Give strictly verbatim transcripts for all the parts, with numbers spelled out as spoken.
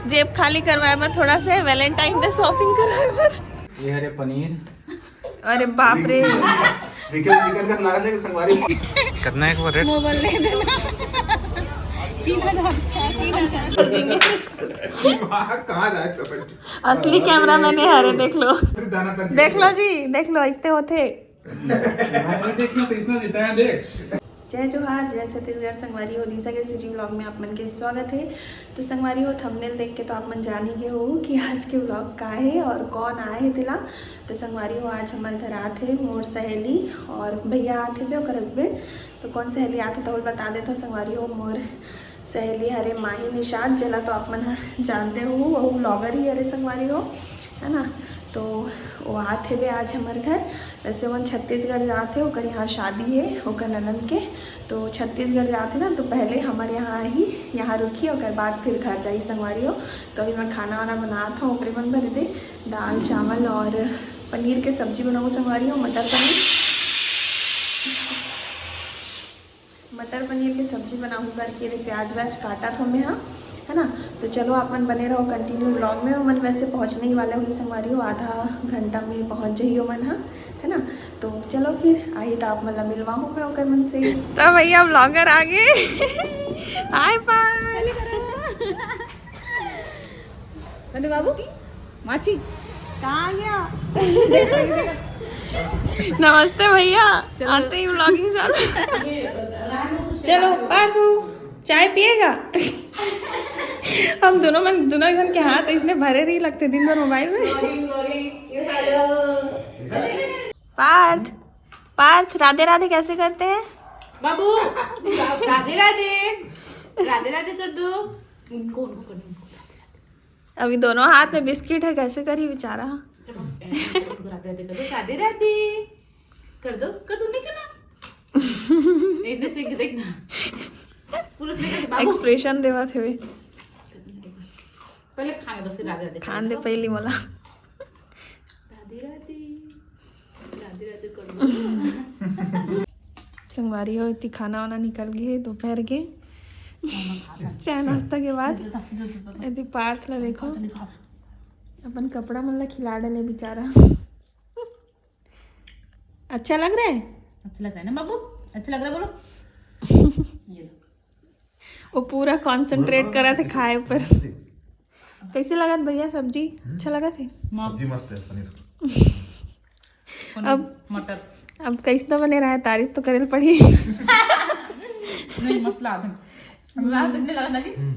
जेब खाली करवाए बर, थोड़ा से वैलेंटाइन डे शॉपिंग करवाए बर। ये हरे पनीर। अरे बाप रे। देखिए, चिकन का नाम है संगवारी। कितना एक बार रेट? मोबाइल ले देना। तीन हजार, अच्छा, तीन हजार। दिमाग कहाँ जाए? असली कैमरा मैन हरे, देख लो। दाना तक देख लो जी, देख लो, ऐसे होते। मैं नहीं देखना तो इसमें देता है, देख। जय जोहार, जय छत्तीसगढ़। संगवारी हो, दिशा के सीजी व्लॉग में आप मन के स्वागत है। तो संगवारी हो, थंबनेल देख के तो आप मन जान ही गए हो कि आज के व्लॉग का है और कौन आए है तेला। तो संगवारी हो, आज हमारे घर आत है मोर सहेली और भैया आत है ओकर हस्बैंड। तो कौन सहेली आत है तो बता देता संगवारी हो, मोर सहेली हरे माही निषाद, जेला तो आप मन ह जानते हो, वो ब्लॉगर ही हरे संगवारी हो, है ना। तो वो आत हेबे आज हमर घर। वैसे वो छत्तीसगढ़ जात हे, ओकर यहाँ शादी है ओकर ननद के। तो छत्तीसगढ़ जात हे ना, तो पहले हमर यहाँ आही, यहाँ रुकी, ओकर बाद फिर घर जाही संगवारी हो। तो अभी मैं खाना वाना बनात हूँ ओकरे मन बर दे, दाल चावल और पनीर के सब्जी बनाऊँ संगवारी हो, मटर पनीर। मटर पनीर के सब्जी बनाऊँ करके रे प्याज व्याज काटत हों मैं, हाँ, है ना। तो चलो आप मन बने रहो कंटिन्यू व्लॉग में। ओमन वैसे पहुँचने ही वाले होही संगवारी हो, आधा घंटा में पहुँच जही ओमन, हाँ, है ना। तो चलो फिर आही तो आप मन ला मिलवाहूँ मैं ओकर मन से। तो भैया ब्लॉगर आ गए। हाय पायल। अरे बाबू, माछी कहाँ गया? नमस्ते भैया। चलो। आते ही व्लॉगिंग चालू। चलो पार्थू, चाय पिएगा? हम दोनों मन, दोनों जन के हाथ इसने भरे रही लगते दिन भर मोबाइल में। पार्थ, पार्थ, राधे राधे कैसे करते हैं? बाबू, राधे राधे, राधे राधे कर दो। उनको, उनको, उनको। अभी दोनों हाथ में बिस्किट है, कैसे करी बेचारा। चलो, ऐसे करो, राधे राधे कर दो, राधे राधे कर दो, कर दो, नहीं करना। इतने सीख के देखना। पुरुष ने कहा, "बाबू।" एक्सप्रेशन देवत हवे। पहले खाने दो, फिर राधे राधे खान दे करो। पहली मोला। राधे राधे, राधे राधे कर दो। संगवारी हो, इति खाना वाना निकल गए दोपहर के। खाना खा ले। चाय नाश्ता के बाद। दे दो, दे दो, दे दो। यदि पार्थ ला देखो, खाओ, चलिए खाओ। अपन कपड़ा मन ला खिला डले बेचारा। अच्छा लग रहा है? अच्छा लग रहा है ना बाबू? अच्छा लग रहा है, बोलो। ये लो। वो पूरा कॉन्सेंट्रेट करा थे खाए पर। कैसे लगत भैया सब्जी? अच्छा लगत हे? सब्जी मस्त है, पनीर। पनीर, अब मटर। अब कैसना बने रहा है, तारीफ तो करे ल पड़ी। नहीं, मस्त लागत हे। अब आप इसने लगा ना जी? हम्म।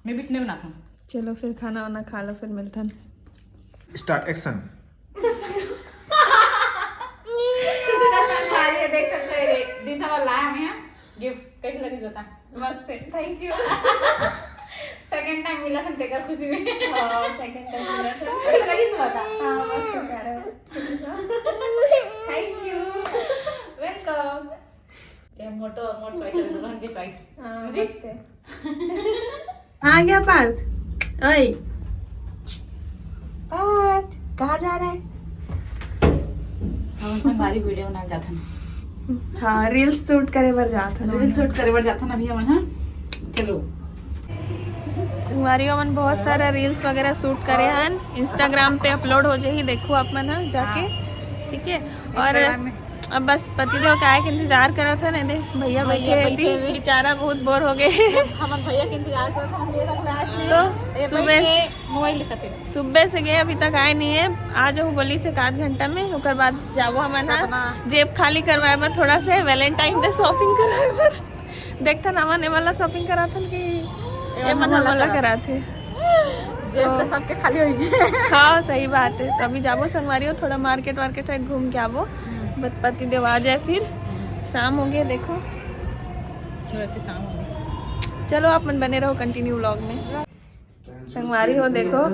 मैं भी इसने बनाता हूँ। चलो फिर खाना वाना खा लो, फिर मिलथन। Start, action. ये देख सकते हैं, दिशा वाला है हमें गिफ्ट। कैसे लगी बता? मस्त है, थैंक यू। सेकंड टाइम मिला था तेकर खुशी में। हाँ, सेकंड टाइम मिला था। कैसे लगी तो बता? हाँ, मस्त प्यारा है। Thank you. वेलकम। ये मोटो और मोट चॉइस है, दुल्हन की चॉइस। हाँ, जी। मस्त है। कहाँ गया पार्थ? ओए पार्थ, कहाँ जा रहा है? हम संगवारी वीडियो बना जात हन। हाँ, रील्स शूट करे बर जात हन। रील्स शूट करे बर जात हन अभी हमन, हाँ। चलो। संगवारी हमन बहुत सारा रील्स वगैरह शूट करे हन, इंस्टाग्राम पे अपलोड हो जाही, देखो आप मन, हाँ, जाके। हाँ। ठीक है, और इंस्टाग्राम में। अब बस पतिदेव के आए के इंतजार करत हन, दे भैया भैया बैठे बैठे हैं, हुए। बेचारा बहुत बोर हो गए। हमन भैया के इंतजार करत हन, हम ये तक लायक नहीं। तो ये सुबह बैठे मोबाइल देखत हे। सुबह से गए, अभी तक आए नहीं है। आ जाओ बोली से एक आध घंटा में, ओकर बाद जाबो हमन हा अपना जेब खाली करवाए बर, थोड़ा से वैलेंटाइन डे शॉपिंग करवाए बर। देखथन हमन ए वाला शॉपिंग कराथन कि ए ए मन वाला हमन ला कराथे। जेब तो तो सबके खाली होई। हाँ, सही बात है। तो अभी जाबो संगवारी हो, थोड़ा मार्केट वार्केट साइड घूम के आबो। हम्म। बत-, पति देव आ जाए फिर। हम्म। शाम हो गए, देखो। थोड़ा सी शाम हो गई। चलो, आप मन बने रहो कंटिन्यू व्लॉग में। संगवारी हो, देखो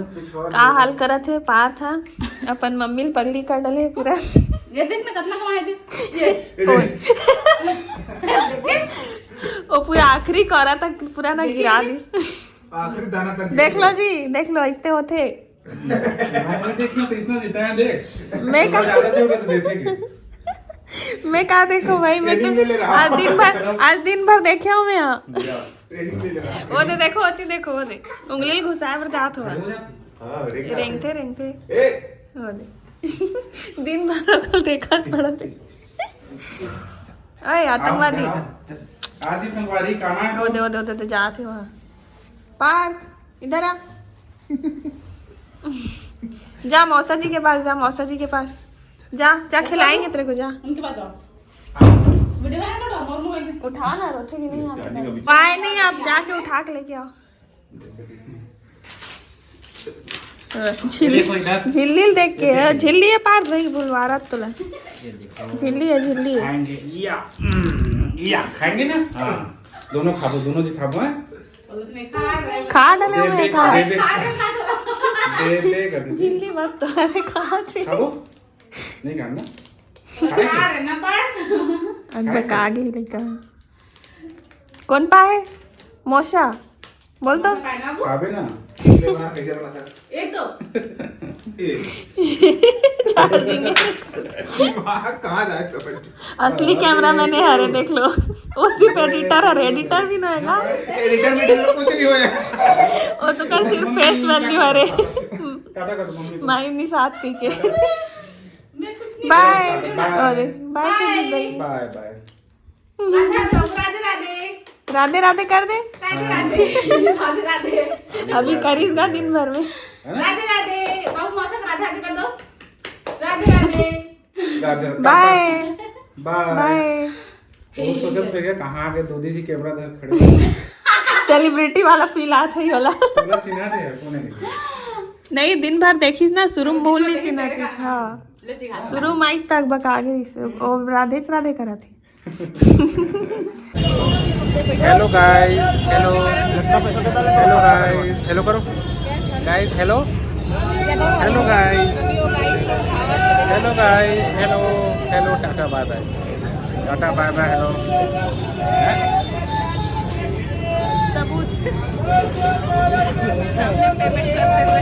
का हाल करत हे पार्थ हा, अपन मम्मी ल पगली कर डले हे पूरा। ये देख ना, कितना कमाए थे। ये। वो पूरा आखिरी कौरा तक पूरा ना देखिए, गिरा देखिए। दिस। आखिरी दाना तक देख लो जी, देख लो, ऐसे होते। मैं नहीं देखना तो इसमें देता है, देख। मैं तो का ज्यादा देगा तो देते कि। मैं का देखो भाई, मैं तो Training ले ले रहा। आज दिन भर, आज दिन भर देखे हूँ मैं यहाँ। ट्रेनिंग ले ले रहा। वो दे देखो, होती देखो, वो दे उंगली घुसाए पर जात हुआ। हाँ, रेंग। रेंगते रेंगते ए, वो दे। दिन भर ओकर देखत पड़त है। अरे आतंकवादी। आज ही संगवारी कहाँ है? वो दे, वो दे, वो दे, वो दे, जात है वहाँ। पार्थ, इधर आ। जा मौसा जी के पास, जा मौसा जी के पास। जा, जा, खिलाएंगे तेरे को, जा। उनके पास जाओ। वीडियो बना, कटो मोर मोबाइल में। उठा ना, रोते भी नहीं आते। पाए नहीं, आप जाके उठा के लेके आओ। झिल्ली, झिल्ली देख के है, झिल्ली है पार भाई बुलवारा तो ला। झिल्ली है, झिल्ली है। खाएंगे या, हम्म, या खाएंगे ना। हाँ, दोनों खाबो, दोनों जी खाबो है। खा डाले हुए हैं, खा। दे दे, दे दे कर दे। झिल्ली मस्त है, खा से। खाबो? नहीं खाना। अनबका गई लड़का। कौन पाए? मौसा, बोल तो। खाबे ना। पिछले बार कैसे बना सर? ये तो। ए, चार्जिंग। दिमाग कहाँ जाए तो? असली कैमरा मैन हरे, देख लो। वो सिर्फ एडिटर है, एडिटर भी ना है ना। एडिटर में कुछ नहीं हो जाए। वो तो कर सिर्फ फेस वैल्यू हरे। टाटा कर दो मम्मी को। माई निशात पी के। मैं कुछ नहीं। बाय। बाय। अरे बाय कर दे। बाय बाय। राधे राधे, राधे राधे। राधे राधे कर दे। राधे राधे। राधे राधे। अभी करीज ना दिन भर में। है ना? राधे राधे। बाबू मौसा को राधे राधे कर दो। राधे राधे। राधे राधे। बाय। बाय। बाय। वो सोचत रह गया कहाँ आके दीदी जी कैमरा धर खड़े। सेलिब्रिटी वाला फील आत है होला। बोला चिन्हा दे यार, कौन है? नहीं, दिन भर देखिस ना, शुरू में बोल नहीं चिन्हा थी। हाँ, ले सिखा। शुरू में आज तक बका गई। ओ राधे राधे करा थी। हेलो गाइस, हेलो। हेलो गाइस, हेलो करो। गाइस हेलो। हेलो गाइस। हेलो गाइस, हेलो। हेलो, टाटा बाय बाय। टाटा बाय बाय, हेलो। सबूत। पेमेंट करते हुए।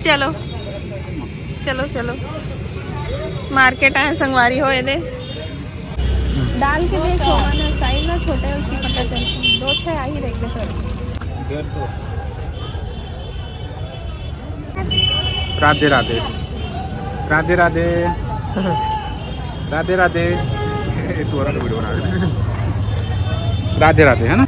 चलो, चलो, चलो। मार्केट आए संगवारी हो, ये दे। डाल के देखो, माने साइज ना छोटा है, उसकी पता चलती है। दो छह आई रहेंगे सर। राधे राधे। राधे राधे। राधे राधे। ए, तू और वीडियो बना रहे। राधे राधे, है ना?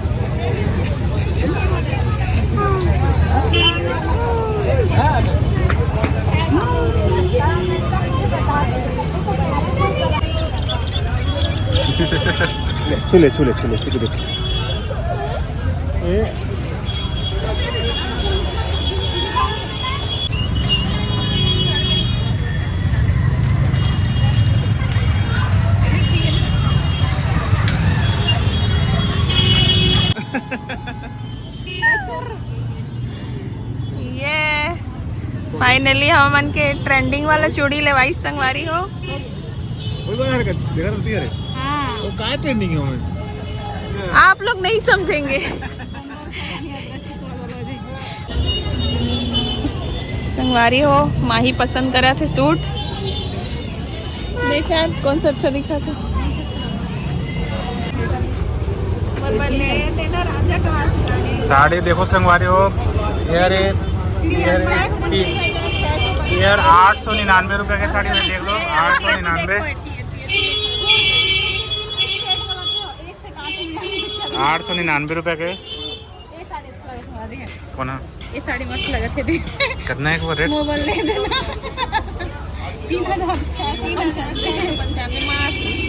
ले, छू ले, छू ले, छू ले, छू ले। ए। ये फाइनली हमन के ट्रेंडिंग वाला चूड़ी लेवाई संगवारी हो। वो बार हरकत देखा रहती है रे। वो काय ट्रेंडिंग है हमें? आप लोग नहीं समझेंगे। संगवारी हो, माही पसंद करा थे सूट। देख यार, कौन सा अच्छा दिखा था। साड़ी देखो संगवारी हो, यार ये, यार ये, यार आठ सौ निन्यानवे रुपये की साड़ी में देख लो, आठ सौ निन्यानवे, आठ सौ निन्यानवे रुपये के। कौन है? ये साड़ी मस्त लगत है दे। कितना है एक बार रेट? मोबाइल ले देना। तीन हजार छह सौ पंचानवे।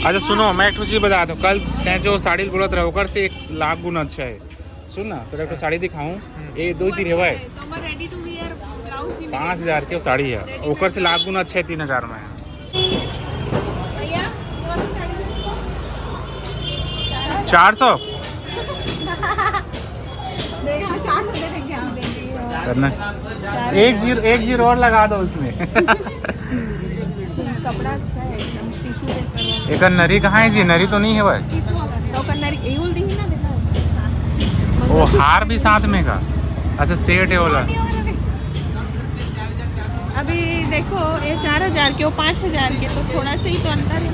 अच्छा सुनो, मैं एक ठो चीज बता दूं, कल तैं जो साड़ी बोलत रहे ओकर से एक लाख गुना अच्छा है। सुन ना, तोरा एक ठो साड़ी दिखाऊं, ये दो ही तीन है भाई। रेडी टू वियर ब्लाउज भी पाँच हजार के साड़ी है, ओकर से लाख गुना अच्छा है तीन हजार में। भैया, ये वाली साड़ी देखो। चार सौ। देखा, चार सौ दे देंगे हम। करना, एक जीरो, एक जीरो और लगा दो उसमें। कपड़ा अच्छा है एकदम, टिश्यू पेपर वाला। एक नरी कहाँ है जी? नरी तो नहीं है भाई। ओकर नरी एहुल दी ना, देखो। वो हार भी साथ में का? अच्छा, सेट है वाला। अभी देखो, ये चार हजार के, वो पाँच हजार के, तो थोड़ा सा ही तो अंतर है।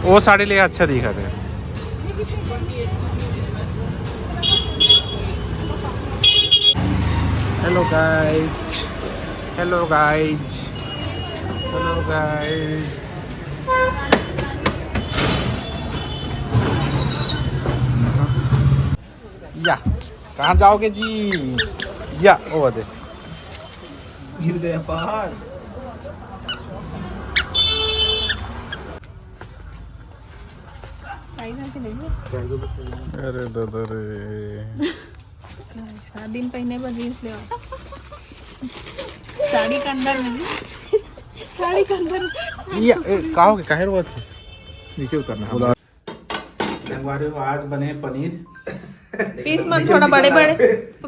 वो साड़ी ले अच्छा दिखा थे। Hello guys, hello guys, hello guys. या, कहाँ जाओगे जी? या, वो दे। गिर गया पहाड़। फाइनल के नहीं है। अरे दादा रे। सात दिन पहने बर जींस ले। साड़ी के अंदर में भी। साड़ी के अंदर। ये ए, का हो गया? काहे रोवत है? नीचे उतरना है। संगवारी हो, आज बने पनीर। पीस मन थोड़ा बड़े बड़े,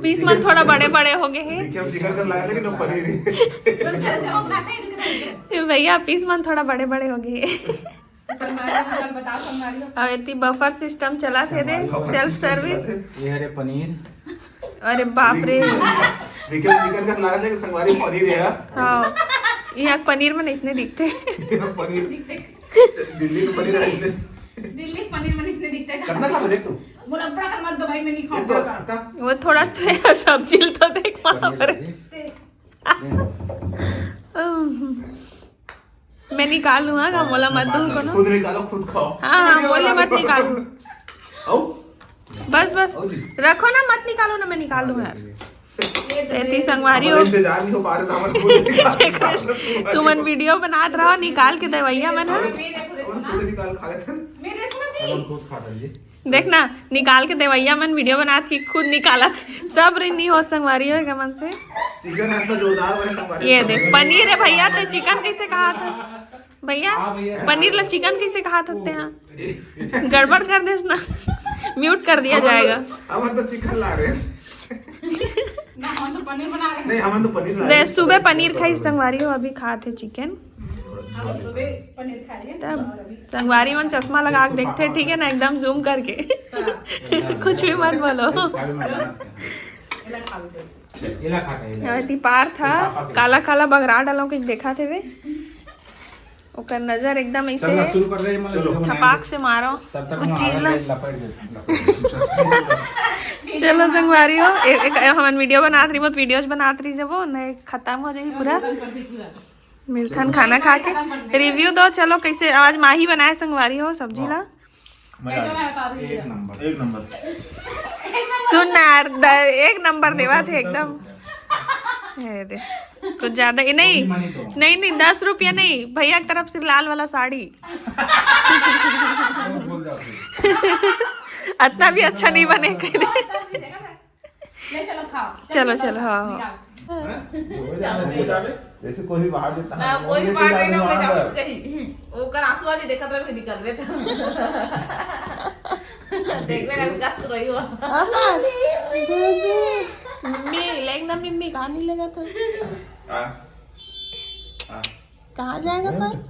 पीस मन थोड़ा बड़े बड़े हो गए हैं। देखिए, हम चिकन का लाया था कि ना पनीर ही। ए भैया, पीस मन थोड़ा बड़े बड़े हो गए हैं। संगवारी हो, कल बताओ संगवारी हो। अब इतनी बफर सिस्टम चला थे दे, सेल्फ सर्विस। ये हरे पनीर। अरे बाप रे। देखिए, चिकन का लाया था कि संगवारी पनीर है। हाँ, यहाँ पनीर में इसने दिखते। पनीर। दिल्ली में पनीर है इसने। दिल्ली के पनीर मन इसने दिखते हैं। कितना खा ले तू? बोला बड़ा कर मत दो भाई, मैं नहीं ये तो खाऊंगा। आता। वो थोड़ा सा सब्जी तो देख वहाँ पर। मैं निकाल लूँ, हाँ, बोला मत दो को ना। खुद निकालो, खुद खाओ। हाँ, हाँ, बोले मत निकालो। आओ। बस बस, रखो ना, मत निकालो ना, मैं निकाल लूँ यार। तेती संगवारी हो। इंतजार नहीं हो पा रहा था हमारे। तुमन वीडियो बनात रहो, निकाल के देवैया मन। खुद निकाल खा लेते हैं। मैं देखो ना जी। खुद खा लेंगे। देख ना, निकाल के देवैया मन वीडियो बनात कि खुद निकालत। सब री नहीं हो संगवारी हो मन से। चिकन है तो जोरदार बने संगवारी। ये देख, पनीर है भैया, ते चिकन कैसे कहा था भैया? पनीर ला चिकन कैसे कहा था ते? हाँ, गड़बड़ कर देस ना, म्यूट कर दिया जाएगा। हम तो चिकन ला रहे हैं। ना, हम तो पनीर बना रहे हैं। नहीं, हम तो पनीर ला दे, सुबह पनीर खाई संगवारी हो, अभी खात है चिकन। हम सुबह पनीर खा रहे हैं। तब संगवारी मन चश्मा लगा के देखते, ठीक है ना, एकदम जूम करके। कुछ भी मत बोलो। इला खा लो। इला खा के, इला। अति पार था, काला काला बगरा डालो के देखा थे वे। ओकर नजर एकदम ऐसे है। शुरू कर रहे हैं, मतलब, video बनाएंगे। थपाक से मारो। तब तक कुछ हम चीज आवाज ला। लपेट देते हैं। चलो संगवारी हो, एक, एक हमन वीडियो बनात रही, बहुत वीडियोज बनात रही, जब वो नहीं खत्म हो जाई पूरा। मिलथन खाना खा के। रिव्यू दो, चलो कैसे आज माही बनाए संगवारी हो सब्जी ला। मजा आ गया। एक नंबर, एक नंबर। सुन ना यार, द- एक नंबर देवा थे एकदम। ये दे, कुछ ज्यादा ही नहीं। नहीं नहीं, दस रुपया नहीं, भैया की तरफ से लाल वाला साड़ी। इतना भी अच्छा नहीं बने कहीं। ले चलो खाओ। चलो चलो, हाँ हाँ। निकाल। जैसे कोई भी बाहर देता ना, कोई भी बाहर नहीं ना, कोई कुछ कही। ओकर आंसू वाली देखत रहे, निकल रहे था। देखबे ना, विकास को रही हो। मम्मी लेग ना, मम्मी कहाँ नहीं लगा था। कहाँ जाएगा पर?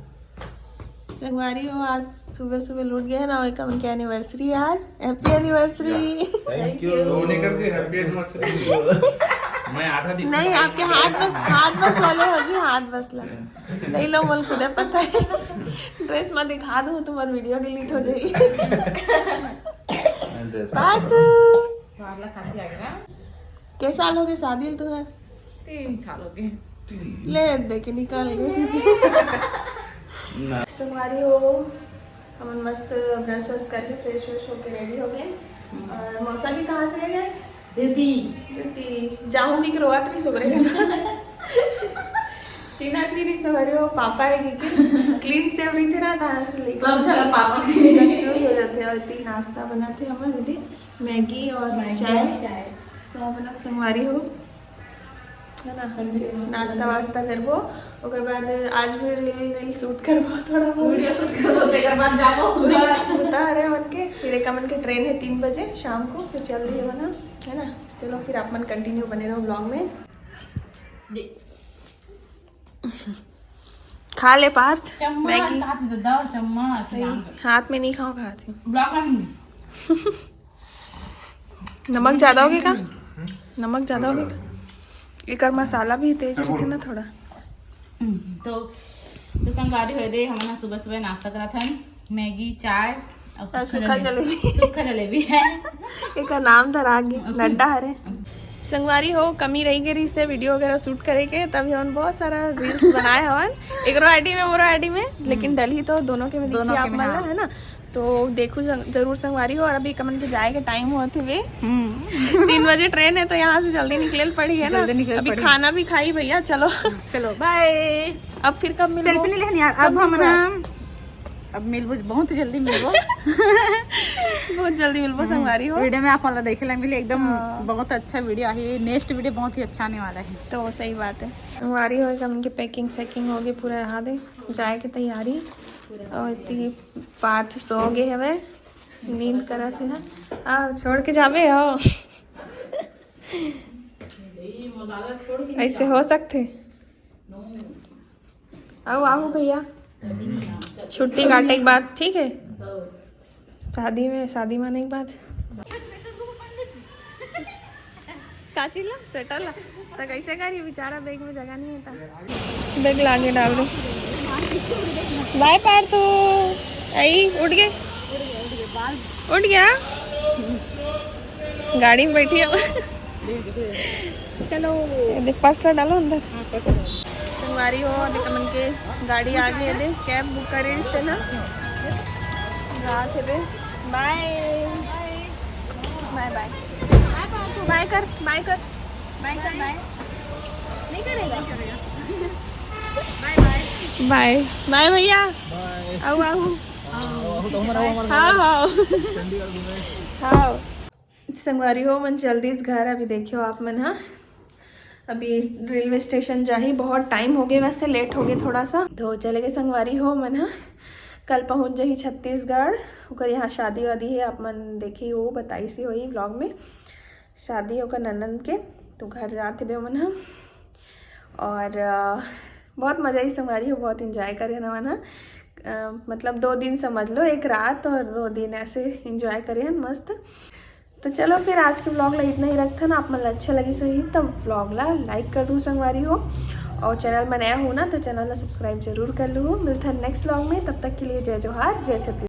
संगवारी हो, आज सुबह सुबह लूट गए ना, ओकर मन के एनिवर्सरी है आज। Happy anniversary. Thank you. वो नहीं करते, हैप्पी एनिवर्सरी। मैं आधा दिन नहीं, आपके हाथ बस, हाथ बस वाले हो जी, हाथ बस ला। नहीं लो, मोल खुदे पता है। ड्रेस में दिखा दूँ, तुम्हारी वीडियो डिलीट हो जाएगी। बात। मारला खांसी आ गया। के साल हो गए शादी ल तुम्हारे? तीन साल हो गए। ले दे के निकाल गए। संगवारी हो, हमन मस्त ब्रश व्रश करके फ्रेश व्रेश होके रेडी हो गए। और मौसा जी कहाँ चले गए? ड्यूटी। ड्यूटी। जाऊँ भी रोवत रही सुबह। चिन्हत नहीं रही संगवारी हो, पापा है कि क्लीन सेव रही थे ना, कहाँ से लेके सब जगह पापा के। कंफ्यूज हो जाते हैं। और इतनी नाश्ता बनाते हैं हमारे लिए, मैगी और चाय। चाय बनत संगवारी हो, है ना? नाश्ता वास्ता करबो। ओकर बाद आज भी रील वील शूट करबो थोड़ा बहुत। वीडियो शूट करबो, तेकर बाद जाबो। कुछ होता है रे मन के। फिर एक मन के ट्रेन है तीन बजे शाम को, फिर चल रही है ना, है ना? चलो फिर आप मन कंटिन्यू बने रहो ब्लॉग में। खा ले पार्थ। चम्मच मैगी। साथ दे दो, चम्मच। नहीं, हाथ में नहीं खाओ, खाती। ब्लॉग में नहीं। नमक ज्यादा हो गया का? नमक ज्यादा हो गया का? एकर मसाला भी तेज रखे ना थोड़ा। तो तो संगवारी हो दे, हमन ह सुबह सुबह नाश्ता करत हन, मैगी, चाय और और सूखा जलेबी। सूखा जलेबी है। एकर नाम धरा गे, नड्डा हरे। संगवारी हो, कमी रही गे रहिस हे वीडियो वगैरह शूट करे के, तभी हमन बहुत सारा रील्स बनाए हवन, एकरो आईडी में, मोरो आईडी में, लेकिन डलही तो दोनों के में दोनों दिखी के आप में, मन ला, हाँ। है ना? तो देखो जरूर संगवारी हो। और अभी कमन के जाए के टाइम होत हवे, हम्म, तीन बजे ट्रेन है, तो यहाँ से जल्दी निकले पड़ी है ना। जल्दी निकले अभी पड़ी। खाना भी खाई भैया, चलो। चलो बाय। अब फिर कब मिलबो? सेल्फी नहीं लेनी यार, अब हम ना अब मिलबो, बहुत जल्दी मिलबो। बहुत जल्दी मिलबो संगवारी हो। वीडियो में आप वाला देखे ला मिली एकदम, हाँ। बहुत अच्छा वीडियो आहे। नेक्स्ट वीडियो बहुत ही अच्छा आने वाला है। तो सही बात है। संगवारी हो, हमन के पैकिंग सैकिंग हो गई, पूरा यहाँ दे जाए के तैयारी। और इतनी पार्थ सो गए हवे, नींद करत है। आ छोड़ के जाबे हो? ऐसे हो सकते? आओ, आओ भैया, छुट्टी काटे के बाद, ठीक है? शादी में, शादी माने के बाद। का चीज ला? स्वेटर ला। तो कैसे करी बेचारा, बैग में जगह नहीं होता। बैग लागे डाल दो। बाय पार तो आई उठ गए, उठ गया। गाड़ी में बैठी अब। चलो। ये देख, पर्स ला डालो अंदर। संगवारी हो, अभी कमन के गाड़ी आ गई है, देख, कैब बुक करे इससे ना। रात है बे। बाय। बाय बाय। बाय कर, बाय कर, बाय कर, बाय। नहीं करेगा? बाय बाय। बाय बाय भैया। आओ, आओ। हाँ, हाँ। हाँ। संगवारी हो, मन जल्दी इस घर अभी देखियो आप मन, हाँ। अभी रेलवे स्टेशन जाही, बहुत टाइम हो गए, वैसे लेट हो गए थोड़ा सा, तो चले गए संगवारी हो मन, हाँ। कल पहुँच जाही छत्तीसगढ़, ओकर यहाँ शादी वादी है, आप मन देखी हो, बताई सी होई व्लॉग में। शादी ओकर ननंद के, तो घर जात हेबे मन, हाँ। और अ, बहुत मजा आई संगवारी हो, बहुत एंजॉय करे ना मन, हाँ। अ, मतलब दो दिन समझ लो, एक रात और दो दिन ऐसे एंजॉय करे हन मस्त। तो चलो फिर आज के व्लॉग ला इतना ही रखथन। आप मन ला अच्छा लगी सही तब व्लॉग ला लाइक कर दू संगवारी हो, और चैनल में नया हो ना तो चैनल ला सब्सक्राइब जरूर कर लू। मिलथन नेक्स्ट व्लॉग में, तब तक के लिए जय जोहार, जय छत्तीसगढ़।